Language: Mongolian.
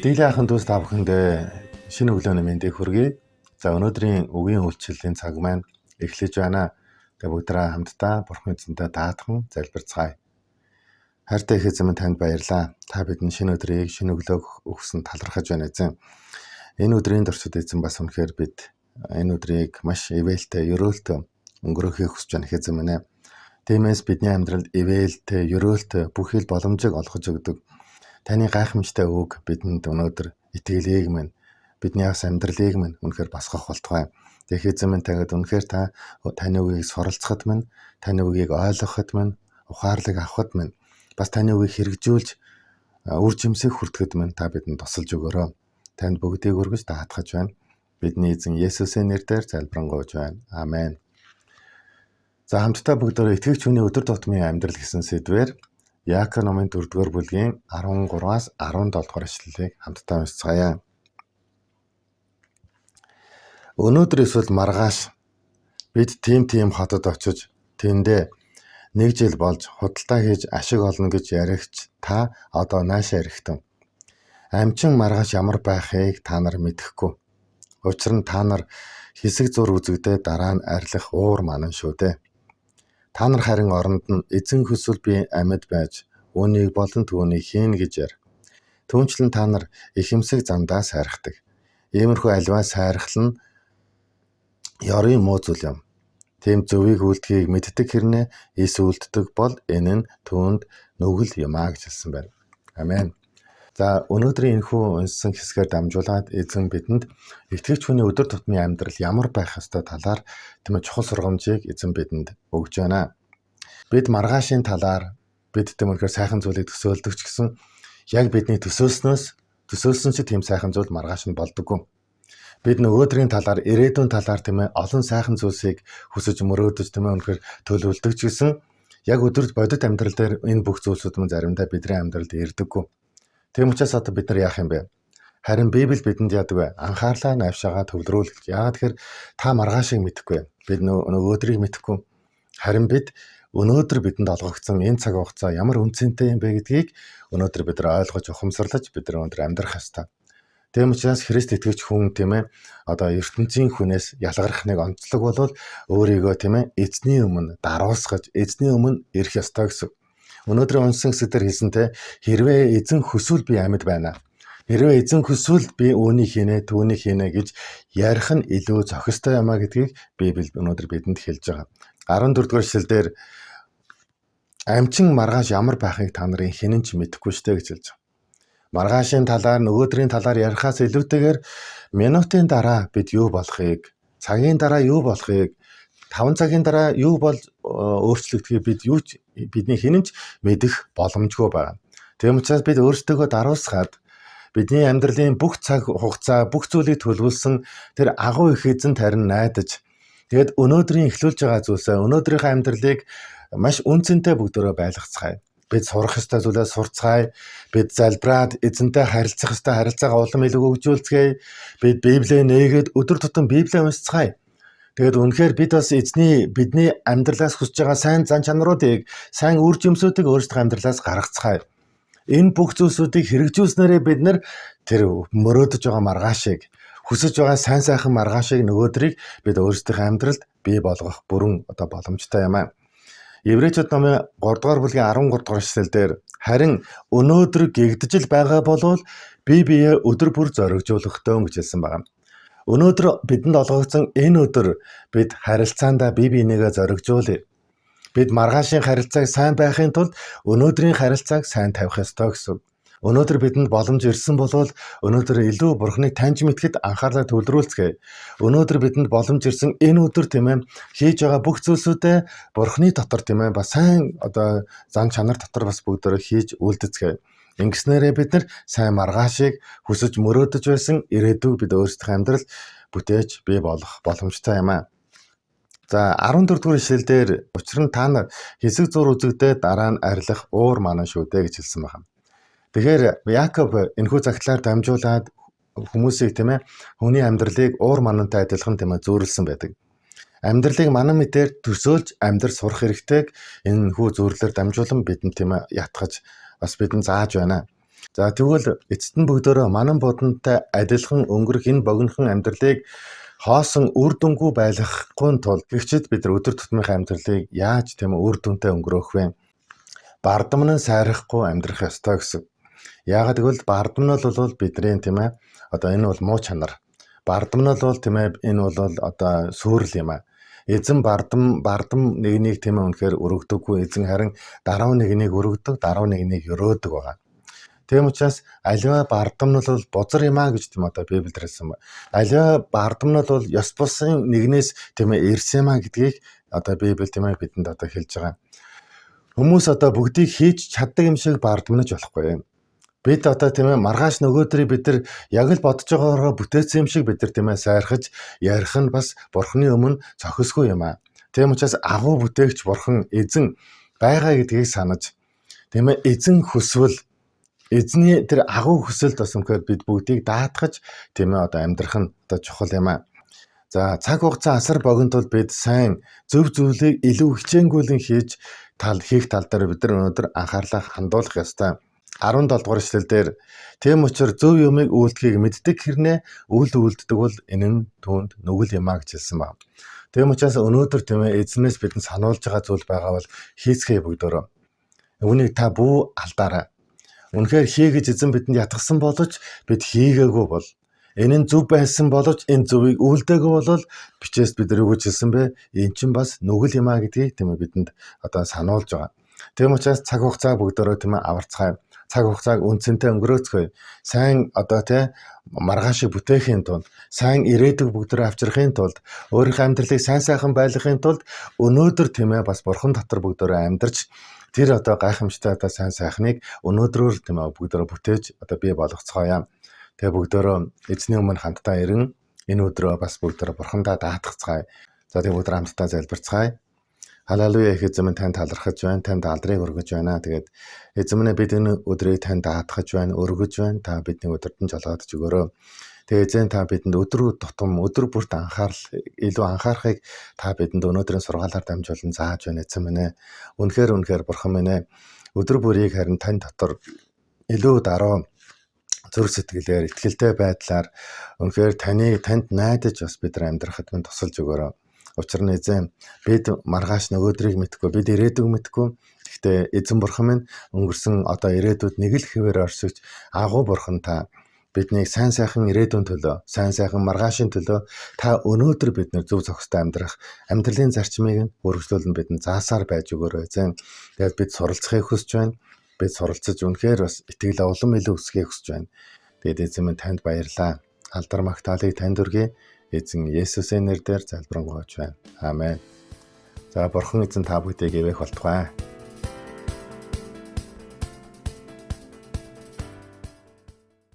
Дилийн ахын дүүс та бүхэндээ шинэ өглөөний мэндийг хүргэе. За, өнөөдрийн үгийн үйлчлэлийн цаг маань эхлэж байна. Тэгээ бүгдээ хамтдаа Бурхан эзэнтэй даатхан залбирцгаая. Хайртай их эзэн минь, танд баярлалаа. Та бидэнд шинэ өдрийг, шинэ өглөөг өгсөн талархаж байна, эзэн. Энэ өдрийн туршид, эзэн, бас үнэхээр бид энэ өдрийг маш ивээлтэй, ерөөлтэй өнгөрөөхийг хүсэж байна, их эзэн минь ээ. Тиймээс бидний амьдралд ивээлтэй, ерөөлтэй бүх ил боломжийг олгож өгдөг таны гайхамшигтай үг бидэнд өнөөдөр итгэлийг минь, бидний бас амьдралыг минь үнэхээр босгох болтугай. Тэгэхээр, эзэн минь, тагад үнэхээр та таны үгийг суралцахад минь, таны үгийг ойлгоход минь, ухаарлаг авахад минь, бас таны үгийг хэрэгжүүлж үр жимсийг хүртэхэд минь та бидэнд тусалж өгөөрэй. Танд бүгдийг өргөж даатгаж байна. Бидний эзэн Есүсийн нэрээр залбирanгуйж байна. Амен. За, хамтдаа бүгдөө итгэгч хүний өдөр тутмын амьдрал гэсэн сэдвээр Яаков номын 4-р бүлгийн 13-аас 17 дугаар ишлэлийг хамтдаа уншицгаая. Өнөөдөр эсвэл маргааш бид тийм тийм хотод очиж тэндээ нэг жил болж худалдаа хийж ашиг олно гэж яригч та одоо наашаа эргэтэн. Амьчин маргааш ямар байхыг та нар мэдэхгүй. Учир нь та нар хэсэг зуур үзэгдээд дараа нь арилах уур манан шүү дээ. Та нар харин оронд нь эзэн хүсвэл би амьд байж үүнийг болон түүнийг хийнэ гэж ярь. Түүнчлэн та нар ихэмсэг зандаа сайрхдаг. Иймэрхүү аливаа сайрхал нь ёрын муу зүйл юм. Тийм зөвийг үйлдэхийг мэддэг хэрнээ эс үйлддэг бол энэ нь түүнд нүгэл юм а гэж хэлсэн байна. Амен. За, өнөөдрийн энэхүү уншсан хэсгээр дамжуулаад эзэн бидэнд итгэгч хүний өдөр тутмын амьдрал ямар байх ёстой талаар, тийм ээ, чухал сургамжийг эзэн бидэнд өгж байна. Бид маргаашийн талаар бид, тийм, үнэхээр сайхан зүйлийг төсөөлдөг ч гэсэн яг бидний төсөөлснөөс төсөөлсөн чи тийм сайхан зүйл маргааш нь болдоггүй. Бид нөгөөдрийн талаар, ирээдүйн талаар, тийм ээ, олон сайхан зүйлсийг хүсэж мөрөөдөж, тийм ээ, үнэхээр төлөвлөдөг ч гэсэн яг өдөрт бодит амьдрал дээр энэ бүх зүйлсүүд мөн заримдаа бидний амьдралд ирдэггүй. Тийм учраас одоо бид нар яах юм бэ? Харин Библи бидэнд яадаг вэ? Анхаарлаа навшаага төвлөрүүл гэж. Яагаад тэгэхээр та маргаашийг мэдэхгүй. Бид нөгөөдрийг мэдэхгүй. Харин бид өнөөдөр бидэнд олгогдсон энэ цаг хугацаа ямар үнэ цэнтэй юм бэ гэдгийг өнөөдөр бид нар ойлгож, ухамсарлаж, бид нар өнөөдөр амьдрах ёстой. Тийм учраас Христ итгэгч хүн, тийм ээ, одоо ертөнцийн хүнээс ялгарх нэг онцлог бол өөрийгөө, тийм ээ, эзний өмнө даруусгаж, эзний өмнө ирэх ёстой гэсэн. Өнөөдрийн уншсан хэсэг дээр хэлсэнтэй хэрвээ эзэн хүсвэл би амьд байна. Хэрвээ эзэн хүсвэл би үүнийг хийнэ, түүнийг хийнэ гэж ярих нь илүү зохистой юм а гэдгийг Библи өнөөдөр бидэнд хэлж байгаа. 14 дугаар эшлэл дээр амьчин маргааш ямар байхыг та нарын хэн нь ч мэдэхгүй штэ гэж хэлж байгаа. Маргаашийн талаар, нөгөөдрийн талаар ярихаас илүүтэйгээр минутын дараа бид юу болохыг, цагийн дараа юу болохыг, 5 цагийн дараа юу бол өөрчлөгдөхийг бид юу ч, бидний хэн нь ч мэдэх боломжгүй байна. Тийм учраас бид өөрсдөө даруусгаад бидний амьдралын бүх цаг хугацаа, бүх зүйлийг төлөвлөсөн тэр агуу их эзэн тарин найдаж, тэгээд өнөөдрийн эхлүүлж байгаа зүйлсээ, өнөөдрийнхөө амьдралыг маш үнэ цэнтэй бүгдөө байлгацгаая. Бид сурах ёстой зүйлээ сурцгаая. Бид залбираад эзэнтэй харилцах ёстой харилцаагаа улам илүү хөгжүүлцгээе. Бид Библийг нээгээд өдөр тутам Библийг уншицгаая. Тэгээд үнэхээр бид бас эзний бидний амьдралаас хүсэж байгаа сайн зан чанаруудыг, сайн үр жимсүүдийг өөрсдийнхөө амьдралаас гаргацгаая. Энэ бүх зүйлсүүдийг хэрэгжүүлснээрээ бид нар тэр мөрөөдөж байгаа маргаашийг, хүсэж байгаа сайн сайхан маргаашийг, нөгөөдрийг бид өөрсдийнхөө амьдралд бий болгох бүрэн одоо боломжтой юм аа. Еврейчүүд номын 3 дугаар бүлгийн 13 дугаар эшлэл дээр харин өнөөдөр гэгдэж л байгаа болвол бие биеэ өдөр бүр зоригжуулахдоо гэж хэлсэн байна. Өнөөдөр бидэнд олгогдсон энэ өдөр бид харилцаандаа бие биенийгээ зоригжуулъя. Бид маргаашийн харилцааг сайн байхын тулд өнөөдрийн харилцааг сайн тавих ёстой гэсэн. Өнөөдөр бидэнд боломж ирсэн болвол өнөөдөр илүү Бурхныг таньж мэдэхэд анхаарлаа төвлөрүүлцгээе. Өнөөдөр бидэнд боломж ирсэн энэ өдөр, тийм ээ, хийж байгаа бүх зүйлсүүдээ Бурхны дотор, тийм ээ, бас сайн одоо зан чанар дотор бас бүгдөө хийж үйлдэцгээе. Ингэснээрээ бид нар сайн маргаашийг, хүсэж мөрөөдөж байсан ирээдүйг бид өөрсдийнхөө амьдралд бүтээж бий болгох боломжтой юм аа. За, 14 дугаар ишлэл дээр учир нь та нар хэсэг зуур үзэгдээд дараа нь арилах уур манан шүү дээ гэж хэлсэн байна. Тэгэхээр Яков энэхүү захидлаар дамжуулаад хүмүүсийг, тийм ээ, хүний амьдралыг уур манантай адилхан, тийм ээ, зүйрлэсэн байдаг. Амьдралыг манан мэтээр төсөөлж амьдр сурах хэрэгтэйг энэ хүү зүйрлэлээр дамжуулан бидэнд, тийм ээ, ятгах бас бидэнд зааж байна. За, тэгвэл эцэст нь бүгдөө манан будантай адилхан өнгөрөх энэ богинохон амьдралыг хоосон үр дүнгүй байлгахгүй тулд гэгчид бид нар өдөр тутмынхаа амьдралыг яаж тийм үр дүнтэй өнгөрөөх вэ? Бардамн нь сайрахгүй амьдрах ёстой гэсэн. Яагаад гэвэл бардамнал бол бидний тийм одоо энэ бол муу чанар. Бардамнал бол тийм энэ бол одоо сүрэл юм аа. Эзэн бардам бардам нэгнийг тийм үнэхээр өргөдөггүй. Эзэн харин даруй нэгнийг өргөдөг, даруй нэгнийг өрөөдөг байгаа. Тийм учраас аливаа бардамнал бол бузар юм а гэж тийм одоо Библиэд хэлсэн ба. Аливаа бардамнал бол ёс бусын нэгнээс тийм ирсэн юм а гэдгийг одоо Библи тийм бидэнд одоо хэлж байгаа. Хүмүүс одоо бүгдийг хийж чаддаг юм шиг бардамнаж болохгүй. Бид одоо тийм маргааш нөгөөдрийг бид нар яг л бодож байгаагаараа бүтээсэн юм шиг бид нар тийм сайрхаж ярих нь бас Бурхны өмнө зохисгүй юм а. Тийм учраас агуу бүтээгч Бурхан эзэн байгаа гэдгийг санаж тийм эзэн хүсвэл эзний тэр агуу хүсэлд бас үнэхээр бид бүгдийг даатгаж тийм одоо амьдрах нь одоо чухал юм а. За, цаг хугацаа асар богино тул бид сайн зөв зүйлийг илүү хичээнгүйлэн хийж тал хийх тал дээр бид нар өнөөдөр анхаарлаа хандуулах ёстой. 17 дугаар эшлэл дээр тийм учраас зөв юмыг үйлдэхийг мэддэг хэрнээ үл үйлддэг бол энэ нь түүнд нүгэл юм а гэж хэлсэн байна. Тийм учраас өнөөдөр тийм эзнээс бидэнд сануулж байгаа зүйл байгаа бол хийцгээе бүгдөө. Үүнийг та бүү алдаарай. Үнэхээр хий гэж эзэн бидэнд ятгсан боловч бид хийгээгүй бол, энэ нь зөв байсан боловч энэ зөвийг үйлдээгүй бол бичээс бид нар юу гэж хэлсэн бэ? Энэ чинь бас нүгэл юм а гэдгийг тийм бидэнд одоо сануулж байгаа. Тийм учраас цаг хугацааг бүгдөө тийм аварцгаая. Цаг хугацааг үнэ цэнтэй өнгөрөөцгөөе. Сайн одоо тий маргаашийг бүтээхийн тулд, сайн ирээдүг бүгдөө авчрахын тулд, өөрийнхөө амьдралыг сайн сайхан байлгахын тулд өнөөдөр тийм бас бурхан дотор бүгдөө амьдарч тэр одоо гайхамшигтай одоо сайн сайхныг өнөөдрөөр тийм бүгдөө бүтээж одоо бий болгоцгооё. Тэгээ бүгдөө эзний өмнө хамтдаа ирэн энэ өдрөө бас бүгдөө бурхандаа даатгацгаая. За, тэгээ бүгд хамтдаа залбирцгаая. Халелуя, их эзэн минь, танд талархаж байна. Танд алдрыг өргөж байна. Тэгээд эзэн минь, бид энэ өдрийг танд даатгаж байна, өргөж байна. Та бидний өдөртөн жолоодож өгөөрэй. Тэгээ эзэн, та бидэнд өдөр тутам, өдөр бүрт анхаарал илүү анхаарахыг та бидэнд өнөөдрийн сургаалаар дамжуулан зааж байна, эзэн минь. Үнэхээр үнэхээр бурхан минь, өдөр бүрийг харин тань дотор илүү даруй зүрх сэтгэлээр, итгэлтэй байдлаар үнэхээр таны танд найдаж бас бид нар амьдрахад минь тусалж өгөөрэй. Учир нь эзэн, бид маргааш нөгөөдрийг мэдэхгүй, бид ирээдүг мэдэхгүй. Гэхдээ эзэн бурхан минь, өнгөрсөн, одоо, ирээдүйд нэг л хэвээр оршигч агуу бурхан та биднийг сайн сайхан ирээдүйн төлөө, сайн сайхан маргаашийн төлөө та өнөөдөр бид нар зөв зохистой амьдрах амьдралын зарчмыг нь үргэлжлүүлэн бидэнд заасаар байж өгөөрэй, эзэн. Тэгээд бид суралцахыг хүсэж байна. Бид суралцаж үнэхээр бас итгэл улам илүү өсөхийг хүсэж байна. Тэгээд эзэн минь, танд баярлалаа. Алдар магтаалыг танд өргөе. Эзэн Есүсийн нэрээр залбирanгуйч байна. Амен. За, бурхан эзэн та бүгдийг ивээх болтугай.